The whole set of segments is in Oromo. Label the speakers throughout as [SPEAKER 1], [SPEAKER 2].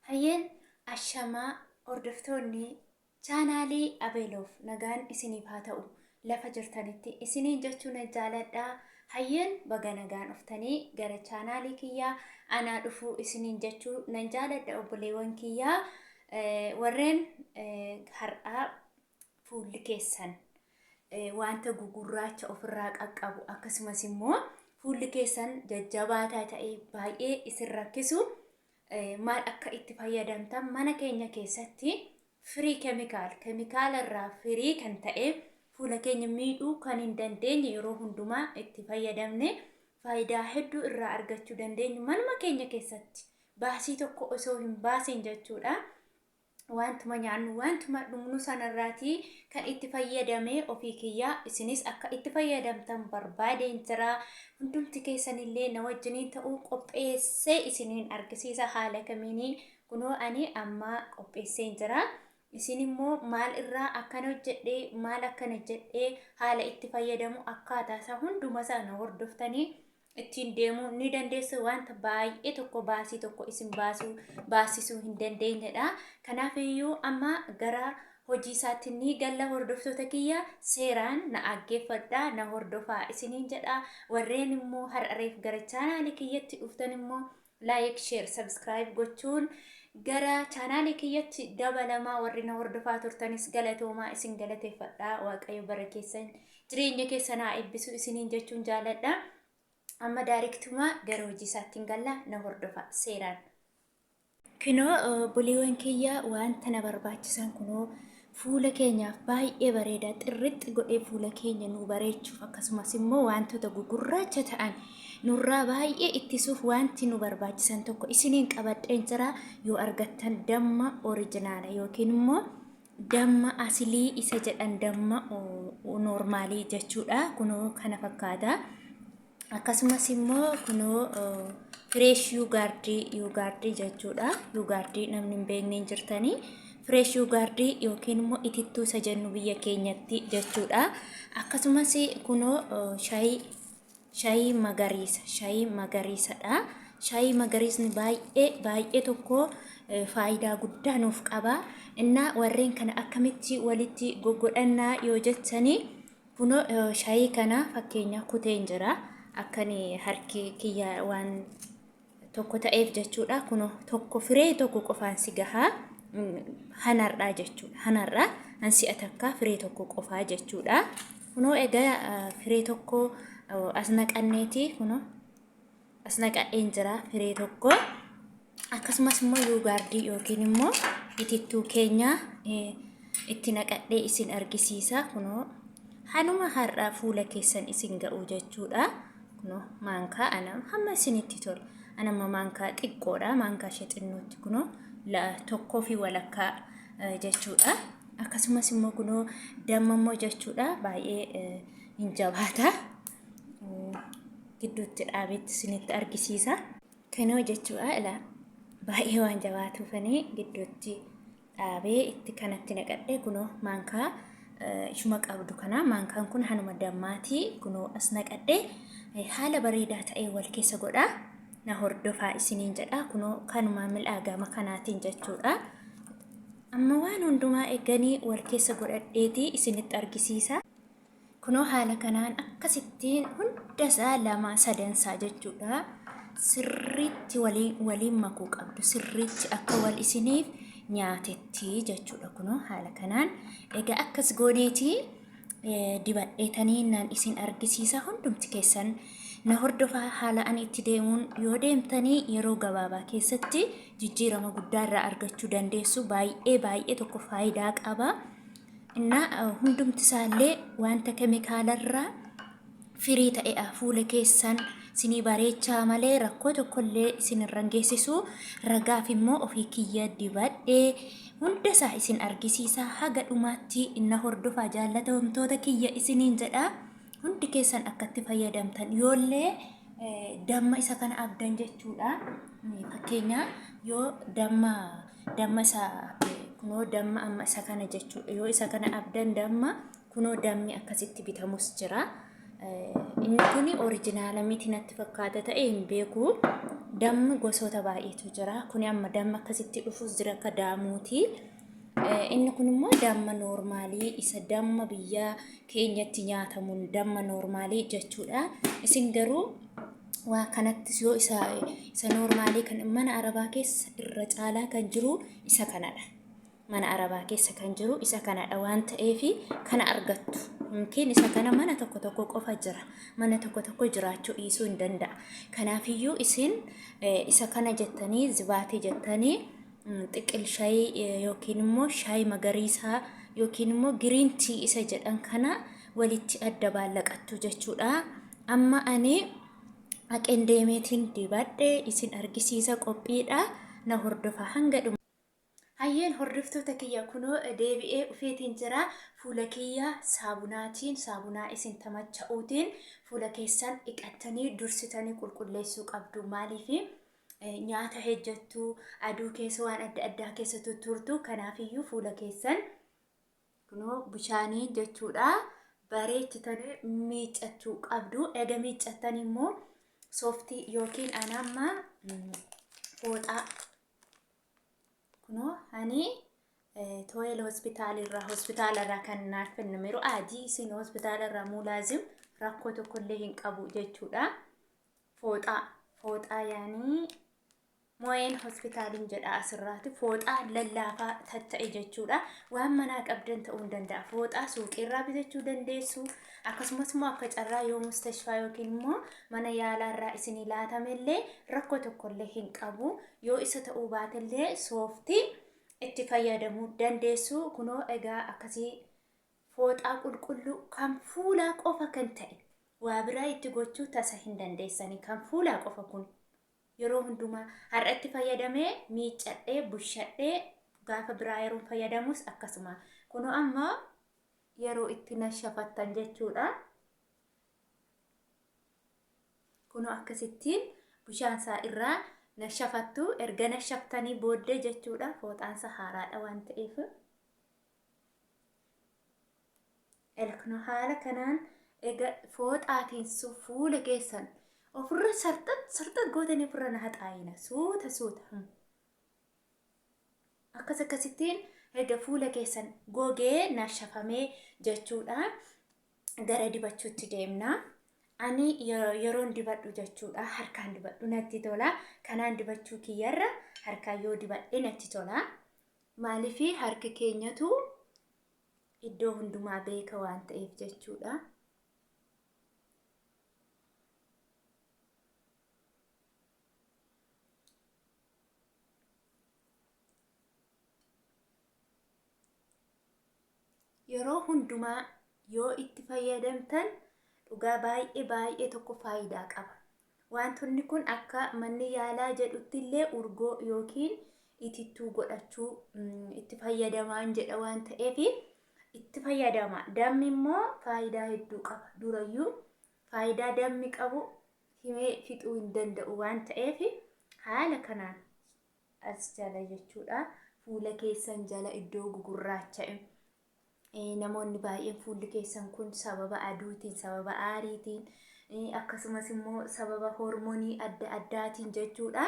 [SPEAKER 1] Hayyeen ashamaa hordoftoonni chaanaalii Abeeloof nagaan isiniif haa ta'u lafa jirtanitti isiniin jechuu nan jaaladha. Hayyeen baga nagaan dhuftanii gara chaanaalii kiyyaa anaa dhufuu isiniin jechuu nan jaaladha obboleewwan kiyyaa warreen har'aa fuulli keessan wanta gugurraacha ofirraa qaqqabu akkasumas immoo fuulli keessan jajjabaataa ta'e baay'ee isin rakkisu maal akka itti fayyadamtan mana keenya keessatti firii keemikaal keemikaala irraa firii kan ta'e fuula keenya miidhuu kan hin dandeenye yeroo hundumaa itti fayyadamne faayidaa hedduu irraa argachuu dandeenyu manuma keenya keessatti baasii tokko osoo hin baasiin jechuudha. Wantuma nyaannu wantuma dhugnu sanarraatii kan itti fayyadame ofii kiyyaa isinis akka itti fayyadamtan barbaadeen jira. Hundumti keessanillee na wajjiniin ta'uu qopheessee isiniin argisiisa haala kamiinii kunoo ani amma qopheesseen jira. Isin immoo maal irraa akkana hojjedhee maal akkana jedhee haala itti fayyadamu akkaataa isaa hunduma isaa na hordoftanii ittiin deemuu ni dandeessu wanta baay'ee tokko baasii tokko isin baasuu baasisuu hin dandeenyedha. Kanaaf iyyuu amma gara hojii isaatti ni galla hordoftoota kiyya seeraan na dhaggeeffadha na hordofaa isiniin jedha. Warreen immoo har'a reef gara chaanaalii kiyyatti dhuftan immoo like share subscribe gochuun gara chaanaalii kiyyatti dabalamaa warri na hordofaa turtanis galatoomaa isin galateeffadha. Waaqayyo bara keessan jireenya keessan haa eebbisu isiniin jechuun jaaladha. Amma daariktuma gara hojii isaatti hin galla na hordofa seeraan. Kunoo obboleewwan kiyya wanta na barbaachisan kunoo fuula keenyaaf baay'ee bareeda xirrixxi godhee fuula keenya nu bareechuuf akkasumas immoo wantoota gugurraacha ta'an nurraa baay'ee ittisuuf wanti nu barbaachisan tokko isiniin qabadheen jira yoo argattan damma orijinaala yookiin immoo damma asilii isa jedhan damma noormaalii jechuudha kunoo kana fakkaata. Akkasumas immoo kunoo fireesh yuugaardii yuugaardii jechuudha. Yuugaardii namni hin beekne hin jirtanii. Fireesh yuugaardii yookiin immoo itittuu isa jennu biyya keenyatti jechuudha. Akkasumas kunoo shaayii shaayii magariisa shaayii magariisadha. Shaayii magariisni baay'ee baay'ee tokko faayidaa guddaa nuuf qaba. Innaa warreen kana akkamitti walitti goggodhannaa yoo jettanii Kunoo shaayii kana fakkeenya kuteen jira. Akkan harki kiyya waan tokko ta'eef jechuudha. Kunoo tokko firee tokko qofaan si gahaa. Hanarraa jechuudha. Hanarraa an si'a takka firee tokko qofaa jechuudha. Kunoo egaa firee tokko as naqanneeti kunoo as naqadheen jira firee tokko. Akkasumas immoo yuugaardii yookiin immoo itittuu keenya itti naqadhee isin argisiisa. Kunoo hanuma har'a fuula keessan isin ga'u jechuudha. Kunoo maankaa ana hamma isinitti tola. Anamma maankaa xiqqoodha. Maankaa ishee xinnootti kunoo tokkoo fi walakkaa jechuudha. Akkasumas immoo kunoo damma immoo jechuudha. Baay'ee hin jabaata. Gidduutti dhaabeetti isinitti argisiisa. Kanoo jechuudha ilaa baay'ee waan jabaatuufanii gidduutti dhaabee itti kanatti naqadhee kunoo maankaa ishuma qabdu kana maankaan kun hanuma dammaatii kunoo as naqadhee haala bareedaa ta'ee wal keessa godha na hordofaa isiniin jedha kunoo kanuma mil'aa gama kanaatiin jechuudha. Amma waan hundumaa eeganii wal keessa godhadheetii isinitti argisiisa. Kunoo haala kanaan akkasittiin hundasaa lama sadansaa jechuudha. Sirriitti waliin waliin makuu qabdu. Sirriitti akka wal isiniif nyaatetti jechuudha. Kunoo haala kanaan egaa akkas gooneetii dibadheetanii nan isin argisiisa hundumti keessan na hordofaa haala ani itti deemuun yoo deemtanii yeroo gabaabaa keessatti jijjiirama guddaa irraa argachuu dandeessu baay'ee baay'ee tokko faayidaa qaba. Innaa hundumti isaallee wanta kemikaalarraa firii ta'e'a fuula keessan sinii bareechaa malee rakkoo tokkollee isin irra hin geessisu. Ragaaf immoo ofii kiyya dibadhee hunda isaa isin argisiisa haga dhumaatti inna hordofaa jaallatamtoota kiyya isiniin jedha. Hundi keessan akkatti fayyadamtan yoollee damma isa kana abdan jechuudha. Fakkeenya yoo damma damma isa kunoo damma amma isa kana jechuudha. Yoo isa kana abdan damma kunoo dammi akkasitti bitamus jira. Inni kun orijinaala miti natti fakkaata ta'e hin beeku. Dammi gosoota baay'eetu jira. Kuni amma damma akkasitti dhufus jira akka daamuuti. Inni kun immoo damma noormaalii isa damma biyya keenyatti nyaatamuun damma noormaalii jechuudha. Isin garuu waa kanattis yoo isa isa noormaalii kan mana arabaa keessa irra caalaa kan jiru isa kanadha. Mana arabaa keessa kan jiru isa kanadha waan ta'eef kana argattu. Yookiin isa kana mana tokko tokko qofa jira. Mana tokko tokko jiraachuu dhiisuu hin danda'a. Kanaafiyyuu isin isa kana jettanii zibaatii jettanii xiqil shaayii yookiin immoo shaayii magariisaa yookiin immoo giriin tii isa jedhan kana walitti adda baallaqattu jechuudha. Amma ani haqeen deemeetiin dibadhe isin argisiisa qophiidha. Na hordofa hanga dhuma. Hayyeen hordoftoota kiyya kunoo deebi'ee dhufeetiin jira. Fuula kiyya saabunaatiin saabunaa isin tamacha'uutiin fuula keessan dhiqattanii dursitanii qulqulleessuu qabdu. Maaliif nyaata hejjettu aduu keessa waan adda addaa keessa tutturtu kanaafiyyuu fuula keessan kunoo bishaanii jechuudha bareechitanii miiccachuu qabdu. Eega miiccattanii immoo sooftii yookiin anamma fooxaa Kunoo ani tooyel hospitaala irraa hospitaala irraa kan naaf kennameeru adii isin hospitaala irraa muulaazim rakkoo tokkollee hin qabu jechuudha. Fooxaa fooxaa yaanii moo'een hospitaaliin jedha asirraati fooxaa lallaafaa tatta'e jechuudha. Waan manaa qabdan ta'uu hin danda'a. Fooxaa suuqiirraa bitachuu dandeessu. Akkasumas immoo akka carraa yoo mustashfaa yookiin immoo mana yaalaarraa isinii laatamellee rakkoo tokkollee hin qabu. Yoo isa ta'uu baatellee sooftii itti fayyadamuu dandeessu. Kunoo egaa akkasii fooxaa qulqulluu kan fuulaa qofa kan ta'e waa biraa itti gochuu tasa hin dandeessanii kan fuulaa qofa kun yeroo hundumaa har'a itti fayyadamee miiccadhee bushadhee gaafa biraa yeroo fayyadamus akkasuma kunoo amma yeroo itti nashafattan jechuudha. Kunoo akkasittiin bishaan isaa irraa nashafattu erga nashaftanii booddee jechuudha fooxaan isaa haaraadha waan ta'eef. Elkno haala kanaan ega fooxaatiin fuula keessan ofirra sarxat sarxat gootanii ofirra na haxaayina suuta suuta. Akkas akkasittiin erga fuula keessan gogee nashafamee jechuudha. Gara dibachuutti deemna. Ani yeroon dibadhu jechuudha harkaan dibadhu natti tola. Kanaan dibachuu kiyyarra harkaan yoo dibadhe natti tola. Maaliif harki keenyatu iddoo hundumaa beeka waan ta'eef jechuudha. Yeroo hundumaa yoo itti fayyadamtan dhugaa baay'ee baay'ee tokko faayidaa qaba. Wantoonni kun akka manni yaalaa jedhutti illee urgoo yookiin itittuu godhachuu itti fayyadamaan jedha waan ta'eef itti fayyadama. Dammi immoo faayidaa hedduu qaba. Durayyuu faayidaa dammi qabu himee fixuu hin danda'u waan ta'eef haala kanaan as jala jechuudha. Fuula keessan jala iddoo gugurraacha'e namoonni baay'een fuulli keessan kun sababa aduutiin, sababa aariitiin, akkasumas immoo sababa hormonii adda addaatiin jechuudha.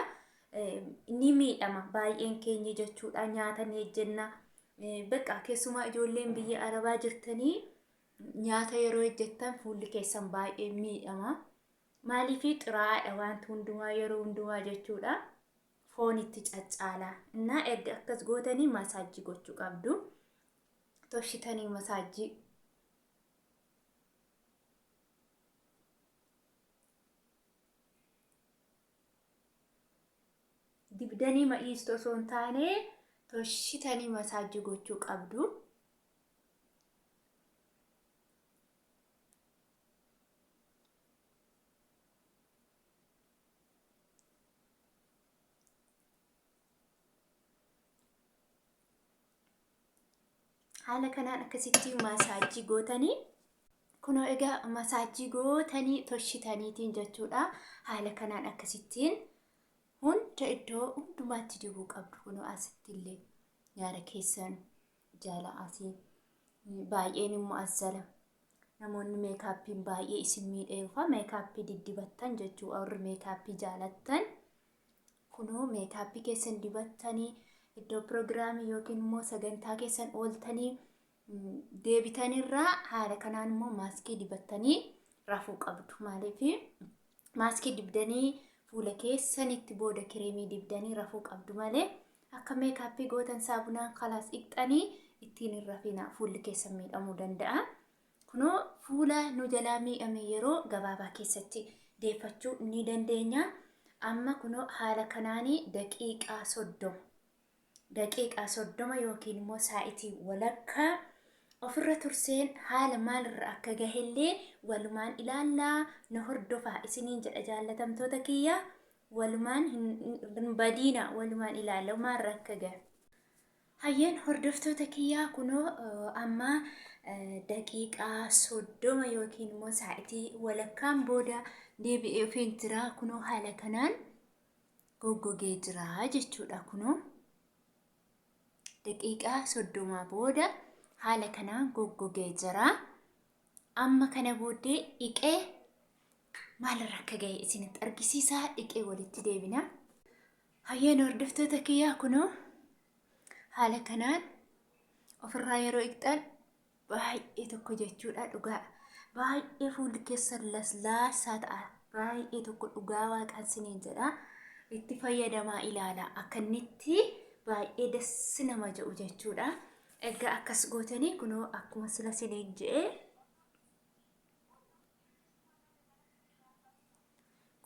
[SPEAKER 1] Ni miidhama baay'een keenya jechuudha. Nyaata ni ejjenna. Bakka keessumaa ijoolleen biyya Arabaa jirtanii nyaata yeroo ejjettan fuulli keessan baay'ee miidhama. Maaliif xiraa'aadha wanti hundumaa yeroo hundumaa jechuudha. Foon itti caccaala. Innaa erga akkas gootanii masaajii gochuu qabdu. Toshitanii masaajii. Dibdanii ma'iistu osoo hin taane toshitanii masaajii gochuu qabdu. Haala kanaan akkasitti masaajii gootanii kunoo egaa masaajii gootanii toshitaniitiin jechuudha. Haala kanaan akkasittiin hunda iddoo hundumaatti dibuu qabdu kunoo asitti illee nyaara keessan jala asii baay'een immoo as jala namoonni meekaappiin baay'ee isin miidheerufa meekaappii diddibattan jechuu warri meekaappii jaalattan Kunoo meekaappii keessan dibattanii iddoo piroogiraamii yookiin immoo sagantaa keessan ooltanii deebitanirraa haala kanaan immoo maaskii dibattanii rafuu qabdu. Maaliif maaskii dibdanii fuula keessanitti booda kireemii dibdanii rafuu qabdu malee akka meekaappii gootan saabunaan kalaas dhiqxanii ittiin hin rafinaa, fuulli keessan miidhamuu danda'a. Kunoo fuula nu jalaa miidhame yeroo gabaabaa keessatti deeffachuu ni dandeenya. Amma kunoo haala kanaanii daqiiqaa 30, daqiiqaa 30 yookiin immoo saa'itii walakkaa ofirra turseen haala maalirra akka gahellee walumaan ilaallaa, na hordofaa isiniin jedha. Jaallatamtoota kiyya, walumaan hin badiina, walumaan ilaalla maalirra akka gahe. Hayyeen hordoftoota kiyyaa, kunoo amma daqiiqaa 30 yookiin immoo saa'itii walakkaan booda deebi'ee ofiin jira. Kunoo haala kanaan goggogee jira jechuudha. Kunoo daqiiqaa 30 booda haala kanaan goggogee jira. Amma kana booddee dhiqee maalirra akka gahe isinitti argisiisaa, dhiqee walitti deebina. Hayyeen hordoftoota kiyyaa, kunoo haala kanaan ofirraa yeroo dhiqxan baay'ee tokko jechuudha, dhugaa baay'ee fuulli keessan laslaasaa ta'a. Baay'ee tokko dhugaa waaqaan siniin jedha, itti fayyadamaa ilaala akka inni itti baay'ee dassi nama jedhu jechuudha. Egaa akkas gootanii kunoo akkuma sila siniin jedhe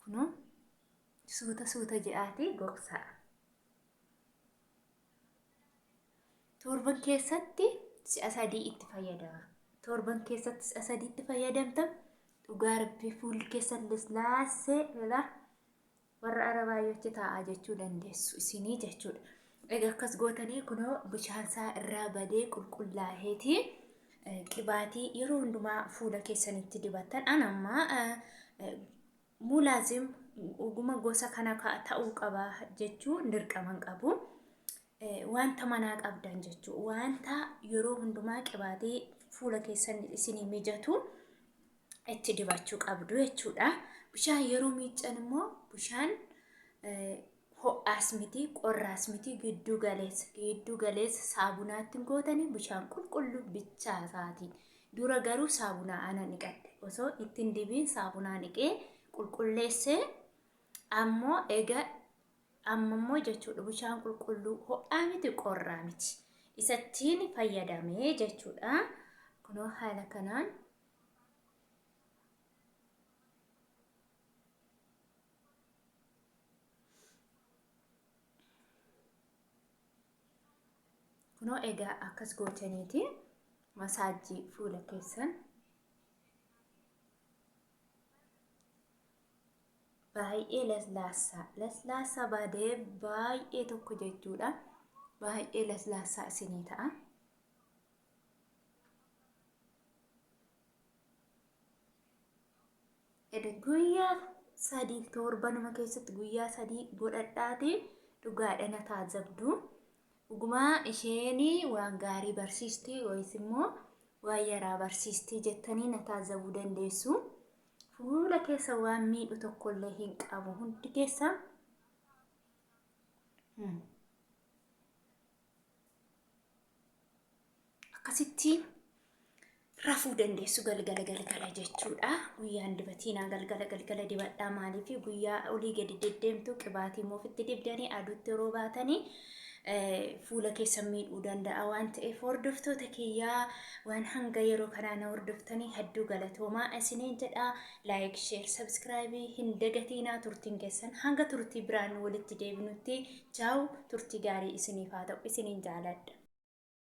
[SPEAKER 1] kunoo suuta suuta jedhaatii gogsaa. Torban keessatti si'a sadii itti fayyadama. Torban keessatti si'a sadii itti fayyadamtan, dhugaa rabbii fuulli keessan lislaassee lola warra arabaa yochi taa'aa jechuu dandeessu isinii jechuudha. Egaa akkas gootanii kunoo bishaan isaa irraa badee qulqullaa'eeti qibaatii yeroo hundumaa fuula keessanitti dibattan. An amma mulaazim oguma gosa kana ta'uu qaba jechuun dirqama hin qabu. Wanta manaa qabdan jechuu, wanta yeroo hundumaa qibaatii fuula keessan isinii mijatu itti dibachuu qabdu jechuudha. Bishaan yeroo miiccan immoo bishaan ho'aas miti qorraas miti, gidduu galeessa, gidduu galeessa saabunaatti gootanii bishaan qulqulluu bichaa isaatiin. Dura garuu saabunaa ana dhiqadhe, osoo ittiin dibiin saabunaa dhiqee qulqulleessee, ammoo egaa amma immoo jechuudha bishaan qulqulluu ho'aa miti qorraa miti isattiin fayyadamee jechuudha. Kunoo haala kanaan kunoo egaa akkas gootaniiti masaajii fuula keessan baay'ee laslaassaa laslaassaa baadee baay'ee tokko jechuudha, baay'ee laslaassaa isinii ta'a. Edda guyyaa sadii, torbanuma keessatti guyyaa sadii godhadhaati, dhugaadha na taajabdu. Dhugumaa isheen waan gaarii barsiisti wayis immoo waan yaraa barsiisti jettanii na taajabuu dandeessu. Fuula keessa waan miidhu tokkollee hin qabu hundi keessa. Akkasitti rafuu dandeessu galgala galgala jechuudha. Guyyaan dibatiinaa, galgala galgala dibadhaa. Maaliif guyyaa olii gadi deddeemtu, qibaatii immoo ofitti dibdanii aduutti yeroo baatanii fuula keessan miidhuu danda'a waan ta'eef. Hordoftoota kiyyaa, waan hanga yeroo kanaa na hordoftanii hedduu galatoomaa isiniin jedha. Like, share, subscribe hin dagatiinaa. Turtiin keessan hanga turtii biraan walitti deebinutti, chaawu, turtii gaarii isiniif haa ta'u, isiniin jaaladha.